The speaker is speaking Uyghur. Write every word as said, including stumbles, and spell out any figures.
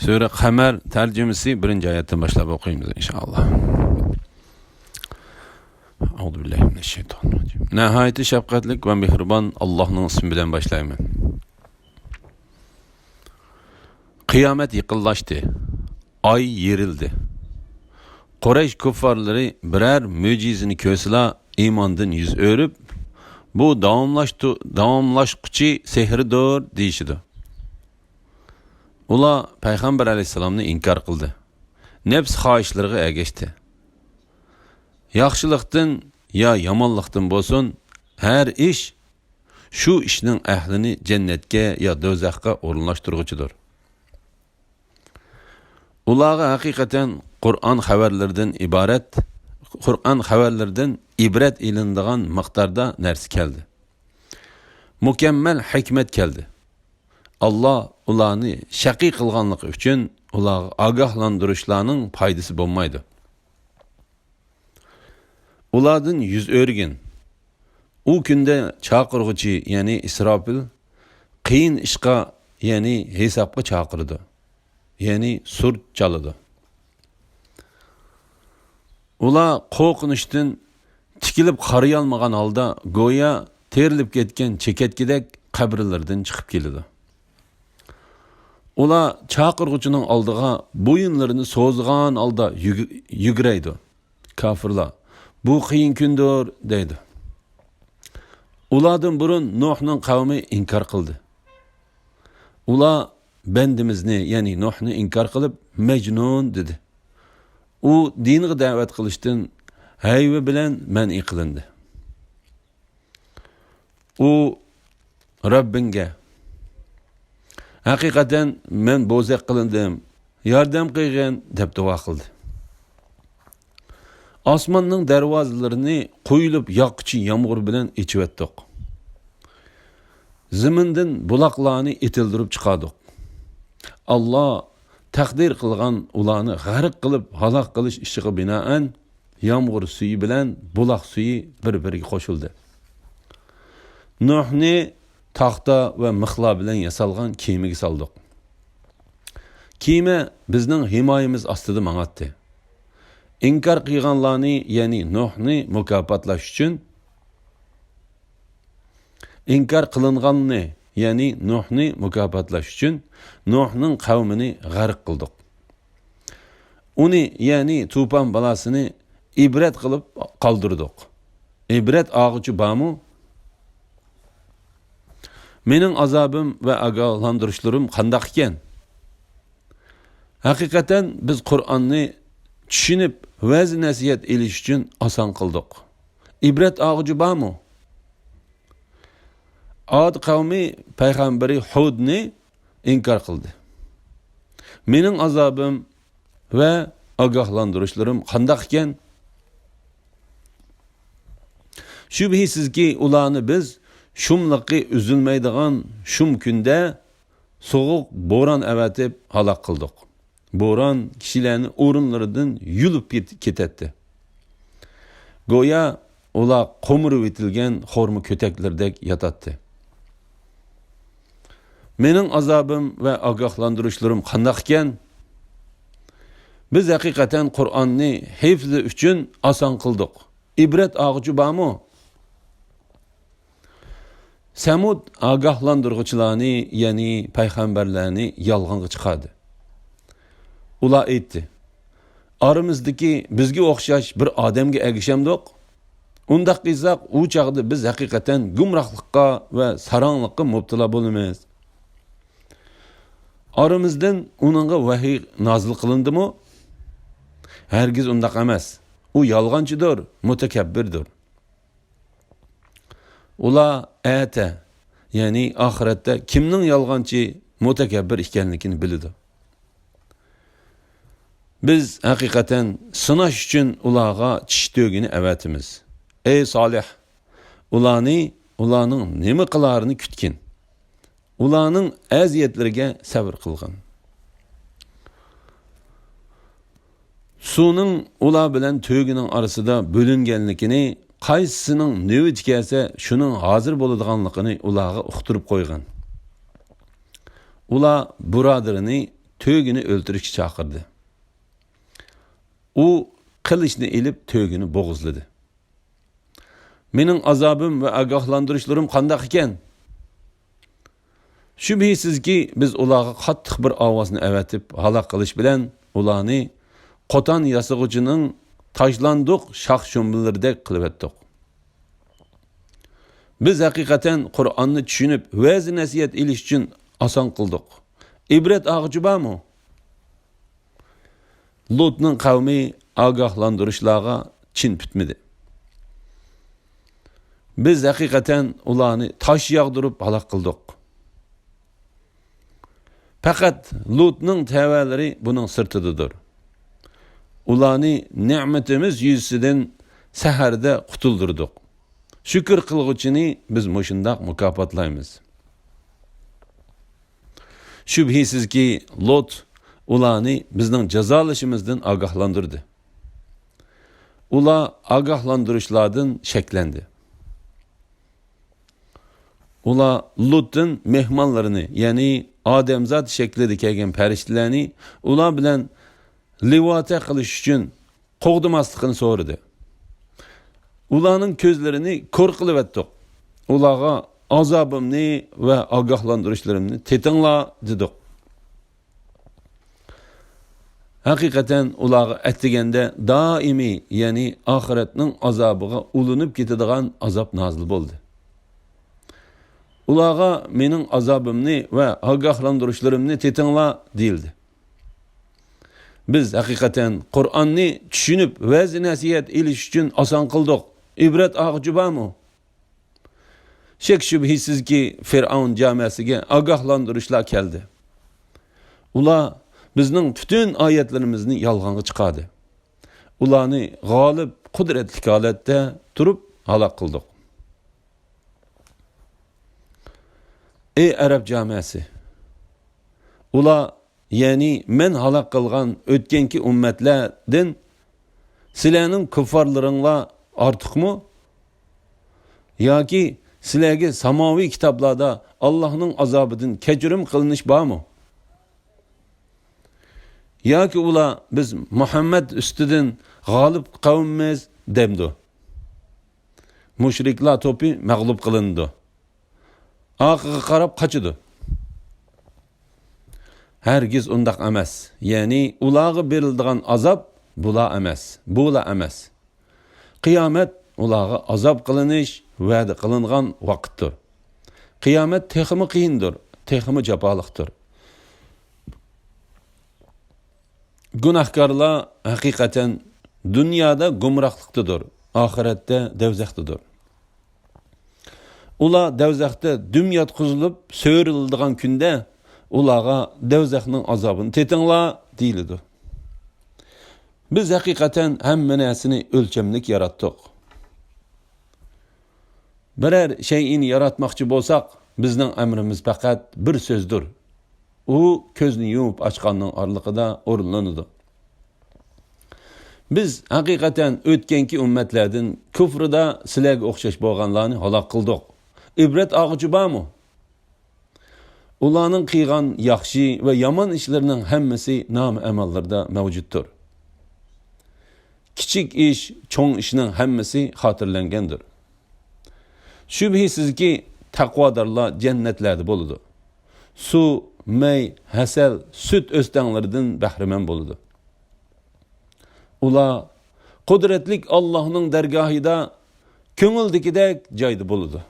سۈرە قەمەر تەرجىمىسى بىرىنچى ئايەتتىن باشلاپ ئوقۇيمىز، ئىنشائاللا. ئەئۇزۇ بىللاھى مىنەششەيتانىررەجىم. ناھايىتى شەپقەتلىك ۋە مېھرىبان ئاللاھنىڭ ئىسمى بىلەن باشلايمەن. قىيامەت يېقىنلاشتى. ئاي يېرىلدى. قۇرەيش كۇففارلىرى بىرەر مۆجىزىنى كۆرسىلا ئىماندىن يۈز ئۆرۈپ، «بۇ داۋاملاشتۇ-، داۋاملاشقۇچى سېھىردۇر» دېيىشىدۇ. ئۇلار پەيغەمبەر ئەلەيھىسسالامنى ئىنكار قىلدى. نەپس خاھىشلىرىغا ئەگەشتى. ياخشىلىقتىن يا يامانلىقتىن بولسۇن، ھەر ئىش شۇ ئىشنىڭ ئەھلىنى جەننەتكە يا دوزاخقا ئورۇنلاشتۇرغۇچىدۇر. ئۇلارغا ھەقىقەتەن قۇرئان خەۋەرلىرىدىن ئىبارەت، قۇرئان خەۋەرلىرىدىن ئىبرەت ئېلىنىدىغان مىقداردا نەرسە كەلدى. مۇكەممەل ھېكمەت كەلدى. ئاللا ئۇلارنى شەقىي قىلغانلىقى ئۈچۈن ئۇلارغا ئاگاھلاندۇرۇشلارنىڭ پايدىسى بولمايدۇ. ئۇلاردىن يۈز ئۆرۈگىن. ئۇ كۈندە چاقىرغۇچى، يەنى ئىسراپىل، قىيىن ئىشقا، يەنى ھېسابقا چاقىرىدۇ. يەنى سۇر چالىدۇ. ئۇلار قورقۇنچتىن تىكىلىپ قارىيالمىغان ھالدا، گويا تېرىلىپ كەتكەن چېكەتكىدەك قەبرىلىرىدىن چىقىپ كېلىدۇ. ئۇلار چاقىرغۇچىنىڭ ئالدىغا بويۇنلىرىنى سوزغان ھالدا يۈگ-، يۈگرەيدۇ. كاپىرلار، «بۇ قىيىن كۈندۇر» دەيدۇ. ئۇلاردىن بۇرۇن نۇھنىڭ قەۋمى ئىنكار قىلدى. ئۇلار بەندىمىزنى، يەنى نۇھنى ئىنكار قىلىپ، «مەجنۇن» دېدى. ئۇ دىنغا دەۋەت قىلىشتىن ھەيۋە بىلەن مەنئى قىلىندى. ئۇ رەببىڭگە، «ھەقىقەتەن مەن بوزەك قىلىندىم، ياردەم قىلغىن» دەپ دۇئا قىلدى. ئاسماننىڭ دەرۋازىلىرىنى قۇيۇلۇپ ياغقۇچى يامغۇر بىلەن ئېچىۋەتتۇق. زېمىندىن بۇلاقلارنى ئېتىلدۈرۈپ چىقاردۇق. ئاللا تەقدىر قىلغان ئۇلارنى غەرق قىلىپ ھالاك قىلىش ئىشىغا بىنائەن، يامغۇر سۈيى بىلەن بۇلاق سۈيى بىر-بىرىگە قوشۇلدى. نۇھنى تاختا ۋە مىخلار بىلەن ياسالغان كېمىگە سالدۇق. كېمە بىزنىڭ ھىمايىمىز ئاستىدا ماڭاتتى. ئىنكار قىلغانلارنى، يەنى نۇھنى مۇكاپاتلاش ئۈچۈن، ئىنكار قىلىنغاننى، يەنى نۇھنى مۇكاپاتلاش ئۈچۈن نۇھنىڭ قەۋمىنى غەرق قىلدۇق. ئۇنى، يەنى توپان بالاسىنى ئىبرەت قىلىپ قالدۇردۇق. ئىبرەت ئالغۇچى بارمۇ؟ مېنىڭ ئازابىم ۋە ئاگاھلاندۇرۇشلىرىم قانداق ئىكەن؟ ھەقىقەتەن بىز قۇرئاننى چۈشىنىپ، ۋەز-نەسىھەت ئېلىش ئۈچۈن ئاسان قىلدۇق. ئىبرەت ئالغۇچى بارمۇ؟ ئاد قەۋمى پەيغەمبىرى ھۇدنى ئىنكار قىلدى. مېنىڭ ئازابىم ۋە ئاگاھلاندۇرۇشلىرىم قانداق ئىكەن؟ شۈبھىسىزكى، ئۇلارنى بىز شۇملۇقى ئۈزۈلمەيدىغان شۇم كۈندە سوغۇق بوران ئەۋەتىپ ھالاك قىلدۇق. بوران كىشىلەرنى ئورۇنلىرىدىن يۇلۇپ كېت-، كېتەتتى. گويا ئۇلار قومۇرۇۋېتىلگەن خورما كۆتەكلىرىدەك ياتاتتى. مېنىڭ ئازابىم ۋە ئاگاھلاندۇرۇشلىرىم قانداق ئىكەن؟ بىز ھەقىقەتەن قۇرئاننى ھىفزى ئۈچۈن ئاسان قىلدۇق. ئىبرەت ئالغۇچى بارمۇ؟ سەمۇد ئاگاھلاندۇرغۇچىلارنى، يەنى پەيغەمبەرلەرنى يالغانغا چىقاردى. ئۇلار ئېيتتى، «ئارىمىزدىكى بىزگە ئوخشاش بىر ئادەمگە ئەگىشەمدۇق؟ ئۇنداق قىلساق، ئۇ چاغدا بىز ھەقىقەتەن گۇمراھلىققا ۋە ساراڭلىققا مۇپتىلا بولىمىز. ئارىمىزدىن ئۇنىڭغا ۋەھىي نازىل قىلىندىمۇ؟ ھەرگىز ئۇنداق ئەمەس. ئۇ يالغانچىدۇر، مۇتەكەببىردۇر.» ئۇلار ئەتە، يەنى ئاخىرەتتە كىمنىڭ يالغانچى، مۇتەكەببىر ئىكەنلىكىنى بىلىدۇ. بىز ھەقىقەتەن سىناش ئۈچۈن ئۇلارغا چىش تۆگىنى ئەۋەتىمىز. ئەي سالىھ، ئۇلارنى، ئۇلارنىڭ نېمە قىلارىنى كۈتكىن. ئۇلارنىڭ ئەزىيەتلىرىگە سەۋر قىلغىن. سۇنىڭ ئۇلار بىلەن تۆگىنىڭ ئارىسىدا بۆلۈنگەنلىكىنى، قايسىسىنىڭ نۆۋىتى كەلسە، شۇنىڭ ھازىر بولىدىغانلىقىنى ئۇلارغا ئۇقتۇرۇپ قويغىن. ئۇلار بۇرادىرىنى تۆگىنى ئۆلتۈرۈشكە چاقىردى. ئۇ قىلىچنى ئېلىپ تۆگىنى بوغۇزلىدى. مېنىڭ ئازابىم ۋە ئاگاھلاندۇرۇشلىرىم قانداق ئىكەن؟ شۈبھىسىزكى، بىز ئۇلارغا قاتتىق بىر ئاۋازنى ئەۋەتىپ، ھالاك قىلىش بىلەن ئۇلارنى قوتان ياسىغۇچىنىڭ تاشلاندۇق شاخ-شۇمبىلىرىدەك قىلىۋەتتۇق. بىز ھەقىقەتەن قۇرئاننى چۈشىنىپ، ۋەز-نەسىھەت ئېلىش ئۈچۈن ئاسان قىلدۇق. ئىبرەت ئالغۇچى بارمۇ؟ لۇتنىڭ قەۋمى ئاگاھلاندۇرۇشلارغا چىن پۈتمىدى. بىز ھەقىقەتەن ئۇلارنى تاش ياغدۇرۇپ ھالاك قىلدۇق. پەقەت لۇتنىڭ تەۋەلىرى بۇنىڭ سىرتىدىدۇر. ئۇلارنى نېمىتىمىز يۈزىسىدىن سەھەردە قۇتۇلدۇردۇق. شۈكۈر قىلغۇچىنى بىز مۇشۇنداق مۇكاپاتلايمىز. شۈبھىسىزكى، لۇت ئۇلارنى بىزنىڭ جازالىشىمىزدىن ئاگاھلاندۇردى. ئۇلار ئاگاھلاندۇرۇشلاردىن شەكلەندى. ئۇلار لۇتتىن مېھمانلىرىنى، يەنى ئادەمزات شەكلىدە كەلگەن پەرىشتىلەرنى ئۇلار بىلەن لىۋاتە قىلىش ئۈچۈن قوغدىماسلىقىنى سورىدى. ئۇلارنىڭ كۆزلىرىنى كور قىلىۋەتتۇق. ئۇلارغا ئازابىمنى ۋە ئاگاھلاندۇرۇشلىرىمنى تېتىڭلار دېدۇق. ھەقىقەتەن ئۇلارغا ئەتىگەندە دائىمىي، يەنى ئاخىرەتنىڭ ئازابىغا ئۇلىنىپ كېتىدىغان ئازاب نازىل بولدى. ئۇلارغا مېنىڭ ئازابىمنى ۋە ئاگاھلاندۇرۇشلىرىمنى تېتىڭلار دېيىلدى. بىز ھەقىقەتەن قۇرئاننى چۈشىنىپ، ۋەز-نەسىھەت ئېلىش ئۈچۈن ئاسان قىلدۇق. ئىبرەت ئالغۇچى بارمۇ؟ شەك-شۈبھىسىزكى، فىرئەۋن جامەسىگە ئاگاھلاندۇرۇشلار كەلدى. ئۇلار بىزنىڭ پۈتۈن ئايەتلىرىمىزنى يالغانغا چىقاردى. ئۇلارنى غالىب، قۇدرەتلىك ھالەتتە تۇرۇپ ھالاك قىلدۇق. ئەي ئەرەب جامەسى! ئۇلار، يەنى مەن ھالاك قىلغان ئۆتكەنكى ئۈممەتلەردىن سىلەرنىڭ كۇففارلىرىڭلار ئارتۇقمۇ؟ ياكى سىلەرگە ساماۋىي كىتابلاردا ئاللاھنىڭ ئازابىدىن كەچۈرۈم قىلىنىش بارمۇ؟ ياكى ئۇلار، بىز مۇھەممەد ئۈستىدىن غالىب قەۋممىز دەمدۇ؟ مۇشرىكلار توپى مەغلۇپ قىلىنىدۇ. ئارقىغا قاراپ قاچىدۇ. ھەرگىز ئۇنداق ئەمەس. يەنى ئۇلارغا بېرىلىدىغان ئازاب بۇلار ئەمەس، بۇلار ئەمەس. قىيامەت ئۇلارغا ئازاب قىلىنىش ۋەدە قىلىنغان ۋاقىتتۇر. قىيامەت تېخىمۇ قىيىندۇر، تېخىمۇ جاپالىقتۇر. گۇناھكارلار ھەقىقەتەن دۇنيادا گۇمراھلىقتىدۇر، ئاخىرەتتە دەۋزەختىدۇر. ئۇلار دەۋزەختە دۈم ياتقۇزۇلۇپ سۆرىلىدىغان كۈندە ئۇلارغا دەۋزەخنىڭ ئازابىنى تېتىڭلار دېيىلىدۇ. بىز ھەقىقەتەن ھەممە نەرسىنى ئۆلچەملىك ياراتتۇق. بىرەر شەيئىنى ياراتماقچى بولساق، بىزنىڭ ئەمرىمىز پەقەت بىر سۆزدۇر. ئۇ كۆزنى يۇمۇپ ئاچقاننىڭ ئارىلىقىدا ئورۇنلىنىدۇ. بىز ھەقىقەتەن ئۆتكەنكى ئۈممەتلەردىن كۇفرىدا سىلەرگە ئوخشاش بولغانلارنى ھالاك قىلدۇق. ئىبرەت ئالغۇچى بارمۇ؟ ئۇلارنىڭ قىلغان ياخشى ۋە يامان ئىشلىرىنىڭ ھەممىسى نامە ئەمەللىرىدە مەۋجۇتتۇر. كىچىك ئىش، چوڭ ئىشنىڭ ھەممىسى خاتىرىلەنگەندۇر. شۈبھىسىزكى، تەقۋادارلار جەننەتلەردە بولىدۇ. سۇ، مەي، ھەسەل، سۈت ئۆستەڭلىرىدىن بەھرىمەن بولىدۇ. ئۇلار قۇدرەتلىك ئاللاھنىڭ دەرگاھىدا كۆڭۈلدىكىدەك جايدا بولىدۇ.